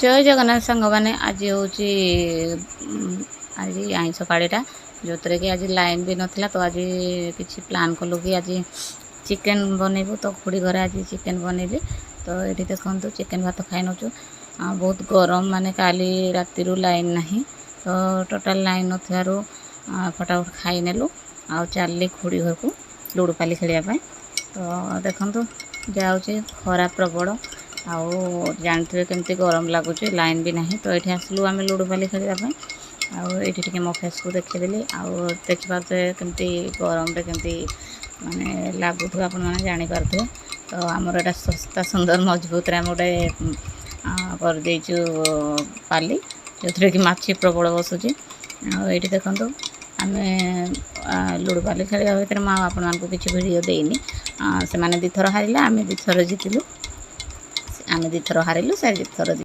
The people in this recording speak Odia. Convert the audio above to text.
ଜୟ ଜଗନ୍ନାଥ ସାଙ୍ଗମାନେ। ଆଜି ହେଉଛି ଆଜି ଆଇଁଷ ପାଳିଟା, ଯେଉଁଥିରେ କି ଆଜି ଲାଇନ୍ ବି ନଥିଲା। ତ ଆଜି କିଛି ପ୍ଲାନ୍ କଲୁ କି ଆଜି ଚିକେନ୍ ବନେଇବୁ। ତ ଖୁଡ଼ି ଘରେ ଆଜି ଚିକେନ୍ ବନେଇଲି। ତ ଏଇଠି ଦେଖନ୍ତୁ, ଚିକେନ୍ ଭାତ ଖାଇ ନେଉଛୁ। ଆଉ ବହୁତ ଗରମ, ମାନେ କାଲି ରାତିରୁ ଲାଇନ୍ ନାହିଁ। ତ ଟୋଟାଲ୍ ଲାଇନ୍ ନଥିବାରୁ ଫଟାଫଟ ଖାଇନେଲୁ ଆଉ ଚାଲିଲି ଖୁଡ଼ି ଘରକୁ ଲୁଡ଼ୁପାଲି ଖେଳିବା ପାଇଁ। ତ ଦେଖନ୍ତୁ, ଯାଉଛି, ଖରା ପ୍ରବଳ ଆଉ ଜାଣିଥିବେ କେମିତି ଗରମ ଲାଗୁଛି, ଲାଇନ୍ ବି ନାହିଁ। ତ ଏଇଠି ଆସିଲୁ ଆମେ ଲୁଡ଼ୁପାଲି ଖେଳିବା ପାଇଁ। ଆଉ ଏଇଠି ଟିକେ ମୋ ଫେସ୍କୁ ଦେଖିଦେଲି। ଆଉ ଦେଖିପାରୁଥିବେ କେମିତି ଗରମରେ କେମିତି ମାନେ ଲାଗୁଥିବ, ଆପଣମାନେ ଜାଣିପାରୁଥିବେ। ତ ଆମର ଏଇଟା ଶସ୍ତା, ସୁନ୍ଦର, ମଜବୁତରେ ଆମେ ଗୋଟେ କରିଦେଇଛୁ ପାଲି, ଯେଉଁଥିରେ କି ମାଛି ପ୍ରବଳ ବସୁଛି। ଆଉ ଏଇଠି ଦେଖନ୍ତୁ, ଆମେ ଲୁଡ଼ୁପାଲି ଖେଳିବା ଭିତରେ ମୁଁ ଆଉ ଆପଣମାନଙ୍କୁ କିଛି ଭିଡ଼ିଓ ଦେଇନି। ସେମାନେ ଦୁଇଥର ହାରିଲେ, ଆମେ ଦୁଇଥର ଜିତିଲୁ। ଆମେ ଦୁଇଥର ହାରିଲୁ, ସେ ଦୁଇଥର।